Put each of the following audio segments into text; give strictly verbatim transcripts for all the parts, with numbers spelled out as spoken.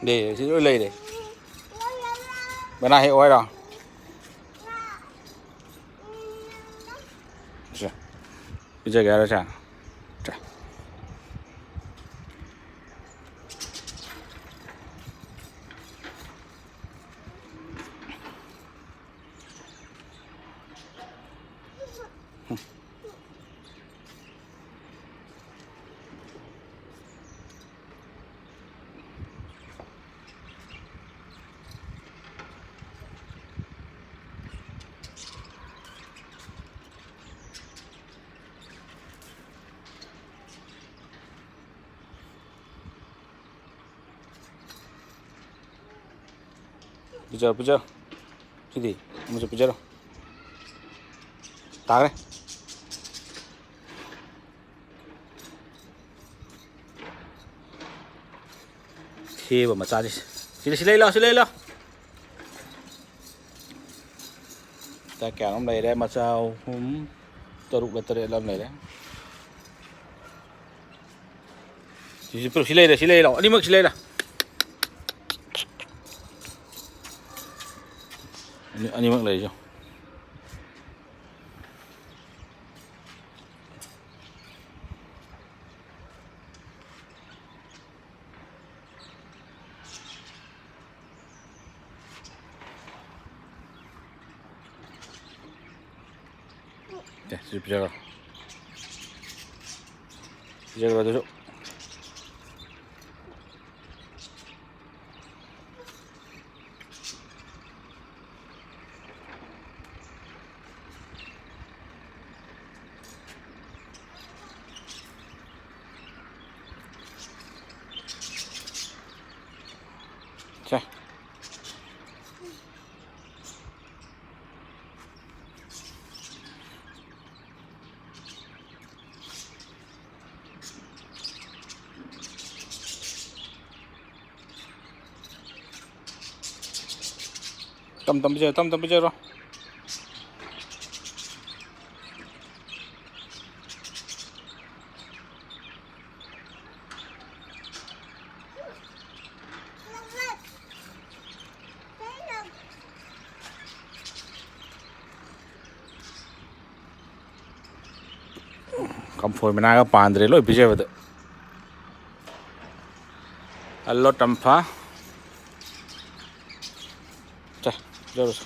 ꯂꯩꯔꯦ, ꯁꯤ ꯂꯣꯏ ꯂꯩꯔꯦ꯫ ꯕꯅꯥ ꯍꯦꯛ ꯑꯣꯏꯔꯣ꯫ ꯁꯦ, ꯄꯤꯖꯒꯦ ꯍꯥꯏꯔꯣ ꯁꯦ? ꯁꯦ꯫ ꯄꯤꯖꯔꯣ, ꯄꯤꯖꯔꯣ꯫ ꯁꯤꯗꯤ ꯑꯃꯁꯨ ꯄꯤꯖꯔꯣ꯫ ꯇꯥꯈ꯭ꯔꯦ꯫ ꯊꯦꯕ ꯃꯆꯥꯁꯤ꯫ ꯁꯤꯗ ꯁꯤ ꯂꯩ ꯂꯥꯎ, ꯁꯤ ꯂꯩ ꯂꯥꯎ꯫ ꯃꯆꯥ ꯀꯌꯥꯅꯣꯝ ꯂꯩꯔꯦ, ꯃꯆꯥ ꯑꯍꯨꯝ, ꯇꯔꯨꯛꯂ ꯇꯔꯦꯠꯂ ꯑꯃ ꯂꯩꯔꯦ꯫ ꯁꯤꯁꯤ ꯄꯨꯂꯞ ꯁꯤ ꯂꯩꯔꯦ, ꯁꯤ ꯂꯩꯔꯦ ꯂꯥꯎ, ꯑꯅꯤꯃꯛ ꯁꯤ ꯂꯩꯔꯦ꯫ ꯑꯅꯤ-, ꯑꯅꯤꯃꯛ ꯂꯩꯔꯤꯁꯦ꯫ ꯁꯦ, ꯁꯤ ꯄꯤꯖꯔꯣ꯫ ꯄꯤꯖꯔꯣ ꯑꯗꯨꯁꯨ꯫ ꯁꯦ꯫ ꯇꯝ ꯇꯝ ꯄꯤꯖꯔꯣ, ꯇꯝ ꯇꯝ ꯄꯤꯖꯔꯣ꯫ ꯀꯝꯐꯣꯏ ꯃꯅꯥꯒ ꯄꯥꯟꯗ꯭ꯔꯦ ꯂꯣꯏ ꯄꯤꯖꯕꯗ꯫ ꯍꯜꯂꯣ ꯇꯝꯐꯥ꯫ ꯆꯥ, ꯄꯤꯖꯔꯨꯆꯣ꯫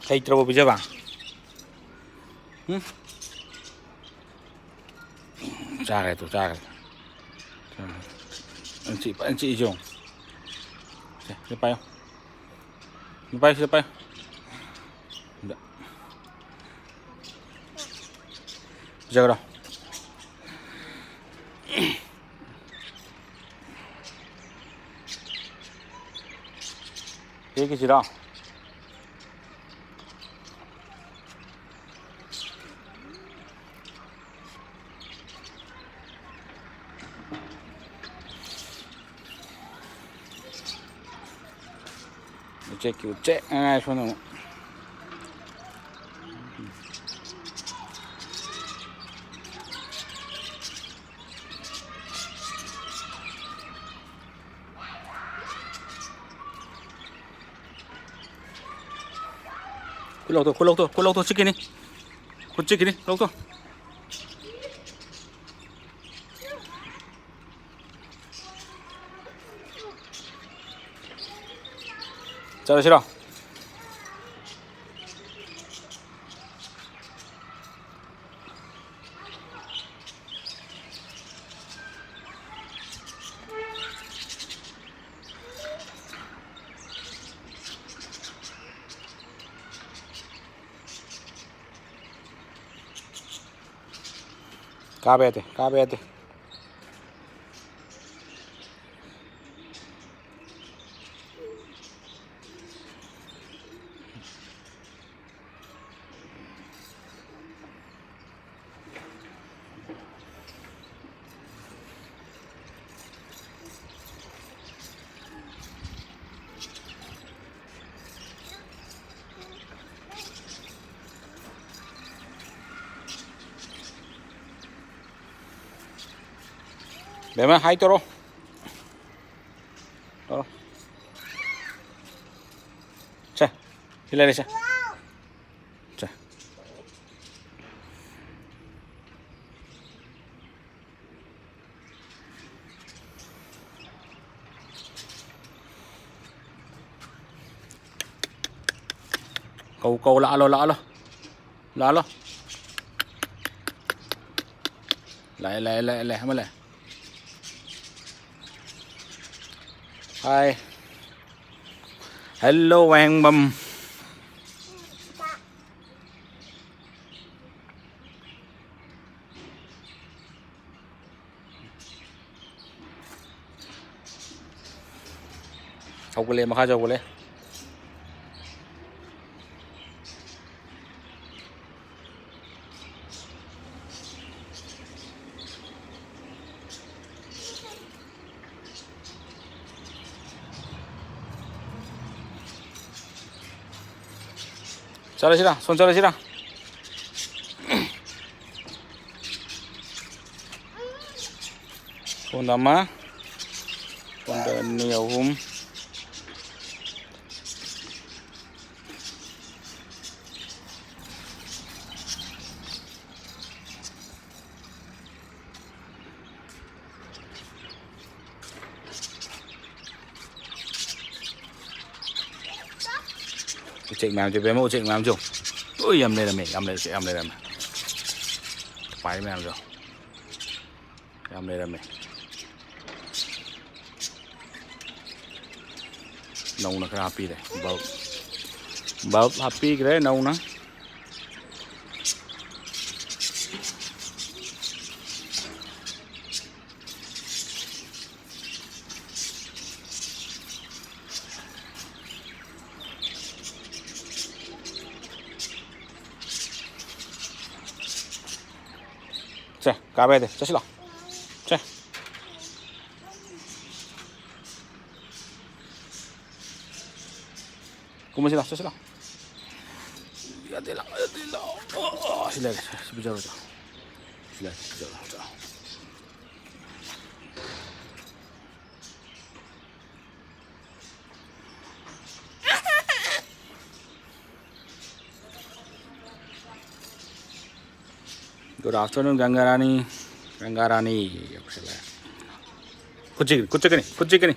ꯍꯩꯇ꯭ꯔꯕꯣ ꯄꯤꯖꯕ? ꯎꯝ? ꯆꯥꯈ꯭ꯔꯦ ꯇꯨ, ꯆꯥꯈ꯭ꯔꯦ꯫ ꯐꯖꯅ ꯆꯤꯛꯏ, ꯐꯖꯅ ꯆꯤꯛꯏ ꯌꯦꯡꯉꯨ꯫ ꯁꯦ, ꯁꯤꯗ ꯄꯥꯏꯌꯣ꯫ ꯁꯤꯗ ꯄꯥꯏꯌꯣ, ꯁꯤꯗ ꯄꯥꯏꯌꯣ꯫ ꯁꯤꯗ꯫ ꯄꯤꯖꯈ꯭ꯔꯣ꯫ ꯍꯦꯛꯈꯤꯁꯤꯔꯣ? ꯎꯆꯦꯛꯀꯤ ꯎꯆꯦꯛ ꯉꯥꯏ ꯁꯣꯝꯗ ꯑꯃꯨꯛ꯫ ꯈꯨꯠ ꯂꯧꯊꯣꯛ, ꯈꯨꯠ ꯂꯧꯊꯣꯛ, ꯈꯨꯠ ꯂꯧꯊꯣꯛ, ꯆꯤꯛꯈꯤꯅꯤ꯫ ꯈꯨꯠ ꯆꯤꯛꯈꯤꯅꯤ, ꯂꯧꯊꯣꯛ꯫ ꯆꯠꯂꯁꯤꯔꯣ? ꯀꯥꯕ ꯌꯥꯗꯦ, ꯀꯥꯕ ꯌꯥꯗꯦ꯫ ꯕꯦꯝꯃ, ꯍꯥꯏ ꯇꯧꯔꯣ꯫ ꯇꯧꯔꯣ꯫ ꯁꯦ, ꯁꯤ ꯂꯩꯔꯦ, ꯁꯦ꯫ ꯁꯦ꯫ ꯀꯧ, ꯀꯧ, ꯂꯥꯛꯍꯜꯂꯣ, ꯂꯥꯛꯍꯜꯂꯣ꯫ ꯂꯥꯛꯍꯜꯂꯣ꯫ ꯂꯥꯛꯑꯦ, ꯂꯥꯛꯑꯦ, ꯂꯥꯛꯑꯦ, ꯂꯥꯛꯑꯦ, ꯑꯃ ꯂꯥꯛꯑꯦ꯫ ꯍꯥꯏ꯫ ꯍꯦꯜꯂꯣ, ꯋꯥꯍꯦꯡꯕꯝ꯫ ꯍꯧꯒꯠꯂꯦ, ꯃꯈꯥꯁꯨ ꯍꯧꯒꯠꯂꯦ꯫ ꯆꯠꯂꯁꯤꯔ? ꯁꯣꯝ ꯆꯠꯂꯁꯤꯔ? ꯁꯣꯝꯗ ꯑꯃ, ꯁꯣꯝꯗ ꯑꯅꯤ, ꯑꯍꯨꯝ꯫ ꯎꯆꯦꯛ ꯃꯌꯥꯝꯁꯦ, ꯕꯦꯝꯃ, ꯎꯆꯦꯛ ꯃꯌꯥꯝꯁꯦ꯫ ꯎꯏ, ꯌꯥꯝ ꯂꯩꯔꯝꯃꯦ, ꯌꯥꯝ ꯂꯩ-, ꯎꯆꯦꯛ ꯌꯥꯝ ꯂꯩꯔꯝꯃꯦ꯫ ꯄꯥꯏ ꯃꯌꯥꯝꯗꯣ꯫ ꯌꯥꯝ ꯂꯩꯔꯝꯃꯦ꯫ ꯅꯧꯅ ꯈꯔ ꯍꯥꯞꯄꯤꯔꯦ꯫ ꯕꯜꯕ, ꯕꯜꯕ ꯍꯥꯞꯄꯤꯈ꯭ꯔꯦ ꯅꯧꯅ꯫ ꯁꯦ, ꯀꯥꯕ ꯌꯥꯗꯦ꯫ ꯆꯠꯁꯤ ꯂꯥꯎ꯫ ꯁꯦ꯫ ꯀꯨꯝꯃꯁꯤ ꯂꯥꯎ, ꯆꯠꯁꯤ ꯂꯥꯎ꯫ ꯌꯥꯗꯦ ꯂꯥꯎ, ꯌꯥꯗꯦ ꯂꯥꯎ꯫ ꯑꯣ, ꯁꯤ ꯂꯩꯔꯦ, ꯁꯤ ꯄꯤꯖꯔꯣ, ꯆꯣ꯫ ꯁꯤ ꯂꯩꯔꯦ, ꯄꯤꯖꯔꯣ, ꯆꯣ꯫ Good afternoon, ꯒꯪꯒꯥꯔꯥꯅꯤ꯫ ꯒꯪꯒꯥꯔꯥꯅꯤ ꯌꯧꯁꯜꯂꯛꯑꯦ꯫ ꯈꯨꯠ ꯆꯤꯛꯀꯅꯤ, ꯈꯨꯠ ꯆꯤꯛꯀꯅꯤ, ꯈꯨꯠ ꯆꯤꯛꯀꯅꯤ꯫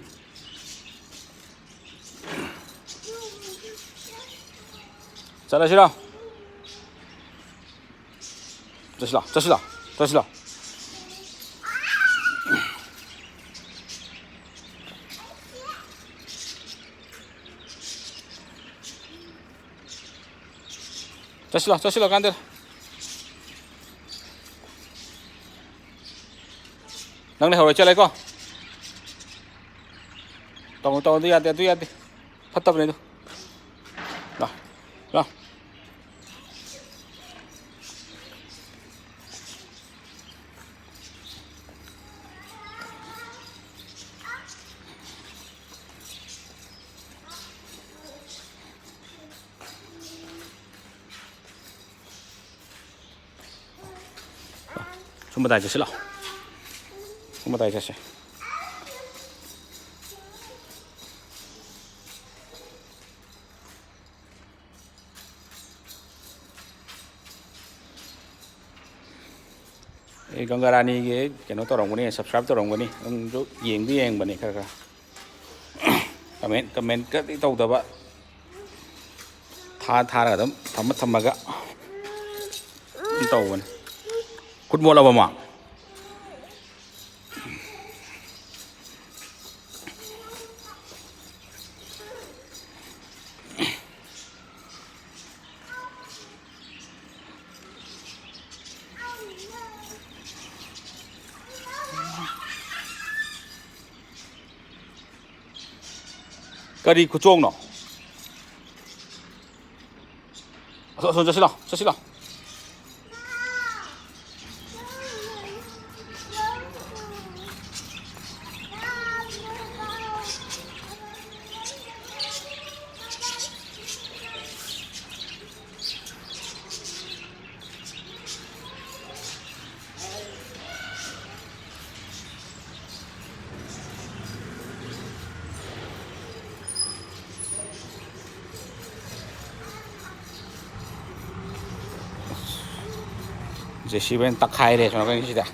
ꯆꯠꯂꯁꯤꯔꯣ? ꯆꯠꯁꯤꯂꯥꯎ, ꯆꯠꯁꯤꯂꯥꯎ, ꯆꯠꯁꯤꯂꯥꯎ꯫ ꯆꯠꯁꯤꯂꯥꯎ, ꯆꯠꯁꯤꯂꯥꯎ, ꯀꯥꯟꯗꯦꯔ꯫ ꯅꯪ ꯂꯩꯍꯧꯔꯣ, ꯆꯠꯂꯦꯀꯣ꯫ ꯇꯧꯅꯨ, ꯇꯧꯅꯨ, ꯑꯗꯨ ꯌꯥꯗꯦ, ꯑꯗꯨ ꯌꯥꯗꯦ꯫ ꯐꯠꯇꯕꯅꯦ ꯑꯗꯨ꯫ ꯂꯥꯎ, ꯂꯥꯎ꯫ ꯁꯨꯝ ꯃꯇꯥꯏ ꯆꯠꯁꯤ ꯂꯥꯎ꯫ ꯁꯨꯝ ꯃꯇꯥꯏ ꯆꯠꯁꯦ꯫ ꯑꯩ ꯒꯪꯒꯥ ꯔꯥꯅꯤꯒꯤ ꯀꯩꯅꯣ ꯇꯧꯔꯝꯒꯅꯤ, subscribe ꯇꯧꯔꯝꯒꯅꯤ, ꯅꯪꯁꯨ ꯌꯦꯡꯗꯤ ꯌꯦꯡꯕꯅꯤ ꯈꯔ ꯈꯔ꯫ Comment, commentꯀꯗꯤ ꯇꯧꯗꯕ, ꯊꯥ ꯊꯥꯔꯒ ꯑꯗꯨꯝ ꯊꯝꯃ ꯊꯝꯃꯒ ꯑꯗꯨꯝ ꯇꯧꯕꯅꯤ꯫ ꯈꯨꯠ ꯃꯣꯠꯂꯕ ꯃꯥ? ꯀꯔꯤ ꯈꯨꯆꯣꯡꯅꯣ? ꯑꯁꯣꯝ, ꯑꯁꯣꯝ ꯆꯠꯁꯤ ꯂꯥꯎ, ꯆꯠꯁꯤ ꯂꯥꯎ꯫ ꯖꯦ ꯁꯤ ꯕꯤꯅ ꯇꯛꯈꯥꯏꯔꯦ ꯁꯣꯝ ꯅꯥꯀꯟꯒꯤꯁꯤꯗ꯫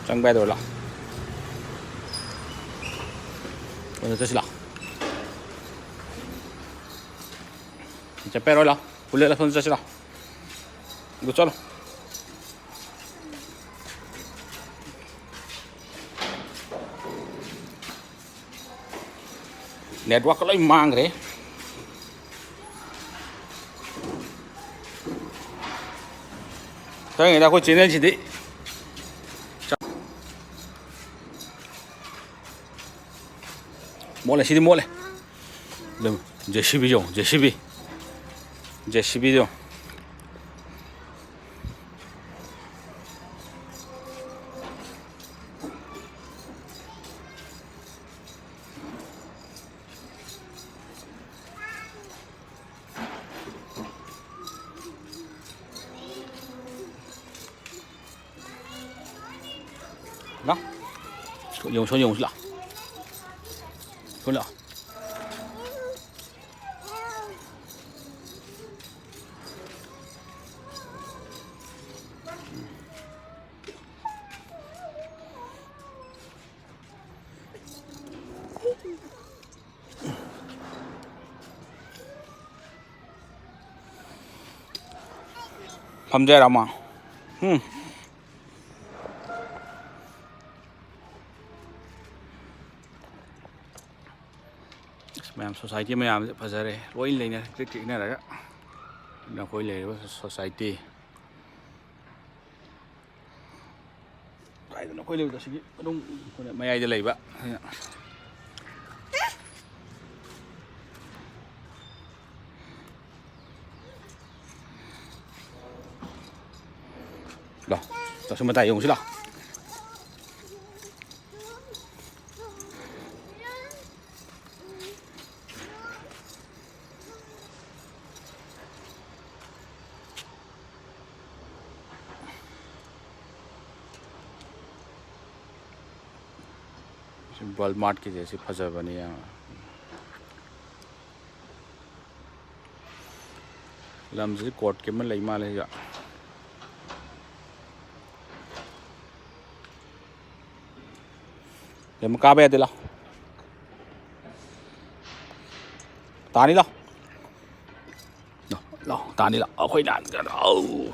ꯆꯪꯕ ꯌꯥꯗꯕ ꯂꯥꯛꯑꯣ꯫ ꯑꯗꯨ ꯆꯠꯁꯤ ꯂꯥꯛꯑꯣ꯫ ꯆꯠꯄ ꯌꯥꯔꯣꯏ ꯂꯥꯛꯑꯣ꯫ ꯄꯨꯂꯞ ꯂꯥꯛꯑꯣ, ꯆꯠꯁꯤ ꯂꯥꯛꯑꯣ꯫ ꯑꯗꯨ ꯆꯠꯂꯣ꯫ ꯅꯦꯠꯋꯥꯛꯀ ꯂꯣꯏ ꯃꯥꯡꯈ꯭ꯔꯦ꯫ ꯈꯪꯉꯦꯗ ꯑꯩꯈꯣꯏ ꯆꯦꯅꯦꯜꯁꯤꯗꯤ꯫ ꯃꯣꯠꯂꯦ, ꯁꯤꯗꯤ ꯃꯣꯠꯂꯦ꯫ ꯑꯗꯨꯝ ꯖꯦ ꯁꯤ ꯕꯤ ꯌꯦꯡꯉꯨ, ꯖꯦ ꯁꯤ ꯕꯤ꯫ ꯖꯦ ꯁꯤ ꯕꯤꯗꯣ ꯌꯦꯡꯉꯨ꯫ ꯂꯥꯎ꯫ ꯌꯦꯡꯉꯨ, ꯁꯣꯝ ꯌꯦꯡꯉꯨꯁꯤ ꯂꯥꯎ꯫ ꯁꯣꯝ ꯂꯥꯎ꯫ ꯐꯝꯖꯔꯝꯃꯣ꯫ ꯎꯝ꯫ ꯑꯁ, ꯃꯌꯥꯝ society ꯃꯌꯥꯝꯁꯦ ꯐꯖꯔꯦ꯫ ꯂꯣꯏ ꯂꯩꯅꯔꯦ, ꯀ꯭ꯔꯤꯛ ꯀ꯭ꯔꯤꯛ ꯏꯟꯅꯔꯒ꯫ ꯑꯩꯈꯣꯏ ꯂꯩꯔꯤꯕ society꯫ ꯀꯥꯏꯗꯅꯣ ꯑꯩꯈꯣꯏ ꯂꯩꯕꯗꯣ? ꯑꯁꯤꯒꯤ ꯃꯅꯨꯡ, ꯑꯩꯈꯣꯏꯅ ꯃꯌꯥꯏꯗ ꯂꯩꯕ꯫ ꯂꯥꯎ, ꯆꯥꯛꯁꯪ ꯃꯇꯥꯏ ꯌꯦꯡꯉꯨꯁꯤ ꯂꯥꯎ꯫ ꯋꯥꯜꯃꯥꯔꯠꯀꯤꯁꯦ ꯁꯤ ꯐꯖꯕꯅꯤ ꯌꯥꯝ꯫ ꯂꯝꯁꯤꯗꯤ ꯀꯣꯔꯠꯀꯤ ꯑꯃ ꯂꯩ ꯃꯥꯜꯂꯦ ꯁꯤꯗ꯫ ꯂꯩꯃ ꯀꯥꯕ ꯌꯥꯗꯦ, ꯂꯥꯎ꯫ ꯇꯥꯅꯤ, ꯂꯥꯎ꯫ ꯂꯥꯎ, ꯂꯥꯎ, ꯇꯥꯅꯤ, ꯂꯥꯎ꯫ ꯑꯩꯈꯣꯏ ꯅꯍꯥꯟ ꯀꯩꯅꯣ, ꯑꯧ꯫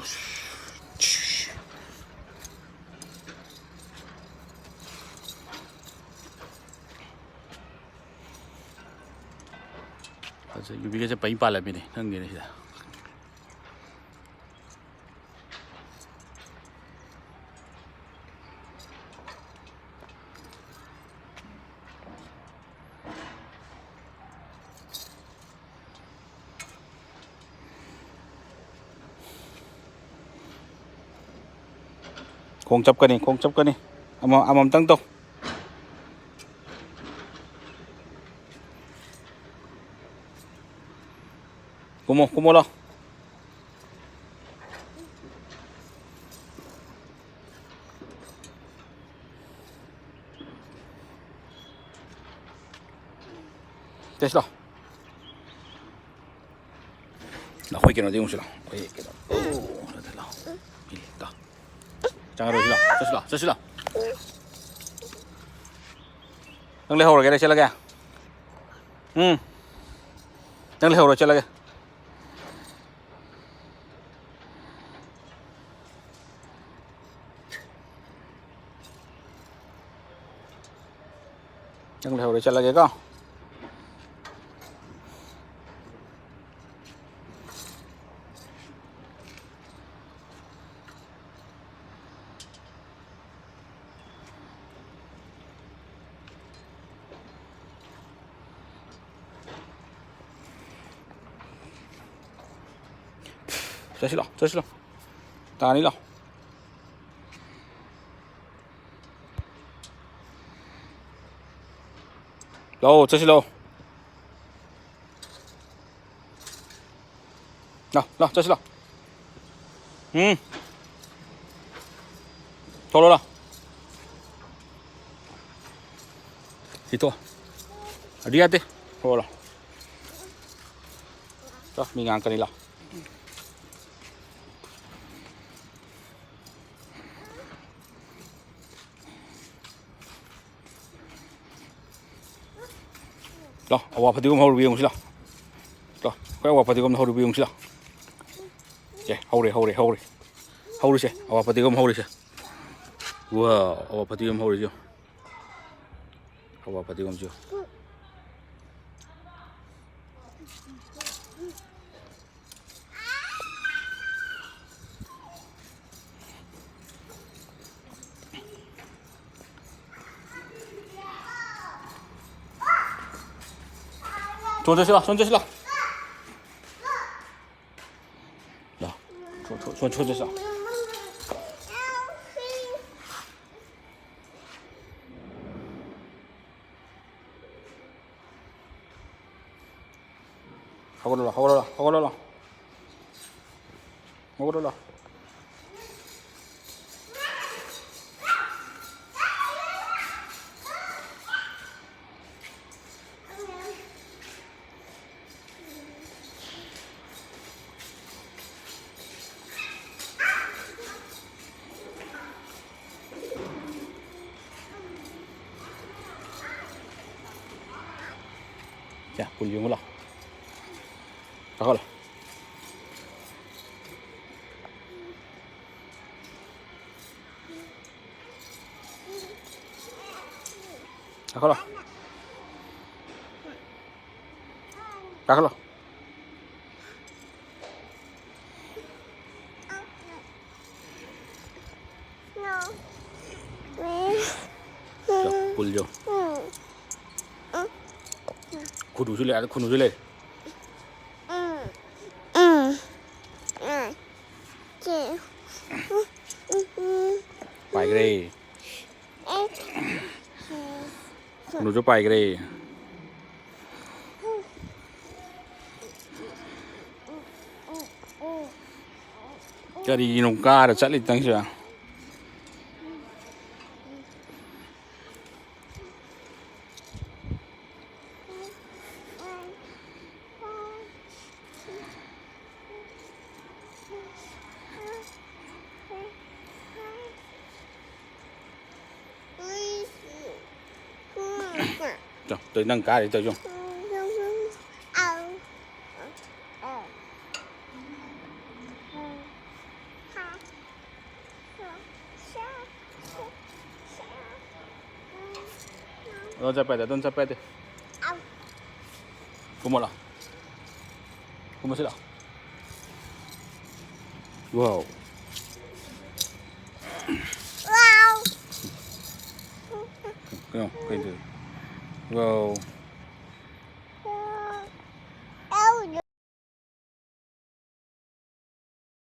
ꯐꯖꯩ, ꯌꯨꯕꯤꯒꯁꯦ ꯄꯩ ꯄꯥꯜꯂꯝꯃꯤꯅꯦ, ꯈꯪꯗꯦꯅꯦ ꯁꯤꯗ꯫ ꯈꯣꯡ ꯆꯞꯀꯅꯤ, ꯈꯣꯡ ꯆꯞꯀꯅꯤ꯫ ꯑꯃ-, ꯑꯃꯃꯝꯇꯪ ꯇꯧ꯫ ꯀꯨꯝꯃꯣ, ꯀꯨꯝꯃꯣ ꯂꯥꯎ꯫ ꯆꯠꯁꯤ ꯂꯥꯎ꯫ ꯑꯩꯈꯣꯏ ꯀꯩꯅꯣꯗ ꯌꯦꯡꯉꯨꯁꯤ ꯂꯥꯎ꯫ ꯑꯩꯈꯣꯏ ꯀꯩꯅꯣ꯫ ꯑꯣ, ꯑꯗꯨꯗ ꯂꯥꯎ꯫ ꯏ, ꯂꯥꯎ꯫ ꯆꯪꯉꯔꯣꯏꯁꯤ ꯂꯥꯎ꯫ ꯆꯠꯁꯤ ꯂꯥꯎ꯫ ꯆꯠꯁꯤ ꯂꯥꯎ꯫ ꯅꯪ ꯂꯩꯍꯧꯔꯒꯦ, ꯑꯩ ꯆꯠꯂꯒꯦ꯫ ꯎꯝ꯫ ꯅꯪ ꯂꯩꯍꯧꯔꯣ, ꯆꯠꯂꯒꯦ꯫ ꯅꯪ ꯂꯩꯍꯧꯔꯦ, ꯆꯠꯂꯒꯦꯀꯣ꯫ ꯆꯠꯁꯤꯂꯣ, ꯆꯠꯁꯤꯂꯣ꯫ ꯇꯥꯅꯤꯂꯣ꯫ ꯂꯥꯛꯑꯣ, ꯆꯠꯁꯤ ꯂꯥꯛꯑꯣ꯫ ꯂꯥꯛꯑꯣ, ꯂꯥꯛꯑꯣ, ꯆꯠꯁꯤ ꯂꯥꯛꯑꯣ꯫ ꯎꯝ꯫ ꯊꯣꯛꯂꯛꯑꯣ ꯂꯥꯛꯑꯣ꯫ ꯁꯤ ꯇꯣ꯫ ꯑꯗꯨ ꯌꯥꯗꯦ꯫ ꯊꯣꯛꯑꯣ ꯂꯥꯎ꯫ ꯆꯣ, ꯃꯤ ꯉꯥꯡꯀꯅꯤ ꯂꯥꯎ꯫ ꯂꯥꯎ, ꯑꯋꯥ ꯐꯗꯤꯒꯣꯝ ꯍꯧꯔꯤꯕ ꯌꯦꯡꯉꯨꯁꯤ ꯂꯥꯎ꯫ ꯂꯥꯎ, ꯑꯩꯈꯣꯏ ꯑꯋꯥ ꯐꯗꯤꯒꯣꯝꯗ ꯍꯧꯔꯤꯕ ꯌꯦꯡꯉꯨꯁꯤ ꯂꯥꯎ꯫ ꯁꯦ, ꯍꯧꯔꯦ, ꯍꯧꯔꯦ, ꯍꯧꯔꯦ꯫ ꯍꯧꯔꯤꯁꯦ, ꯑꯋꯥ ꯐꯗꯤꯒꯣꯝ ꯍꯧꯔꯤꯁꯦ꯫ ꯋꯥ, ꯑꯋꯥ ꯐꯗꯤꯒꯣꯝ ꯍꯧꯔꯤꯁꯦ ꯌꯦꯡꯉꯨ꯫ ꯑꯋꯥ ꯐꯗꯤꯒꯣꯝꯁꯨ꯫ ꯆꯣꯟ ꯆꯠꯁꯤ ꯂꯥꯎ, ꯆꯣꯟ ꯆꯠꯁꯤ ꯂꯥꯎ꯫ ꯂꯥꯎ꯫ ꯆꯣꯟ, ꯆꯣꯟ, ꯆꯣꯟ, ꯆꯣꯟ ꯆꯠꯁꯤ ꯂꯥꯎ꯫ ꯍꯧꯒꯠꯂꯣ, ꯍꯧꯒꯠꯂꯣ, ꯍꯧꯒꯠꯂꯣ꯫ ꯍꯧꯒꯠꯂꯣ꯫ ꯁꯦ, ꯄꯨꯜ ꯌꯦꯡꯉꯨ ꯂꯥꯎ꯫ ꯀꯥꯈꯠꯂꯣ꯫ ꯀꯥꯈꯠꯂꯣ꯫ ꯀꯥꯈꯠꯂꯣ꯫ ꯆꯣ, ꯄꯨꯜ ꯆꯣ꯫ ꯈꯨꯅꯨꯁꯨ ꯂꯩ, ꯑꯥꯗ ꯈꯨꯅꯨꯁꯨ ꯂꯩ꯫ ꯄꯥꯏꯈ꯭ꯔꯦ꯫ ꯈꯨꯅꯨꯁꯨ ꯄꯥꯏꯈ꯭ꯔꯦ꯫ ꯀꯔꯤꯒꯤꯅꯣ ꯀꯥꯔ ꯆꯠꯂꯤ ꯇꯪꯁꯤꯗ? ꯇꯧ, ꯅꯪ ꯀꯥꯔꯤ ꯇꯧ, ꯌꯦꯡꯉꯨ꯫ ꯑꯗꯣꯝ ꯆꯠꯄ ꯌꯥꯗꯦ, ꯑꯗꯣꯝ ꯆꯠꯄ ꯌꯥꯗꯦ꯫ ꯀꯨꯝꯃꯣ ꯂꯥꯎ꯫ ꯀꯨꯝꯃꯁꯤ ꯂꯥꯎ꯫ Wow. ꯀꯩꯅꯣ? ꯀꯩꯗꯧꯔꯤ? Wow.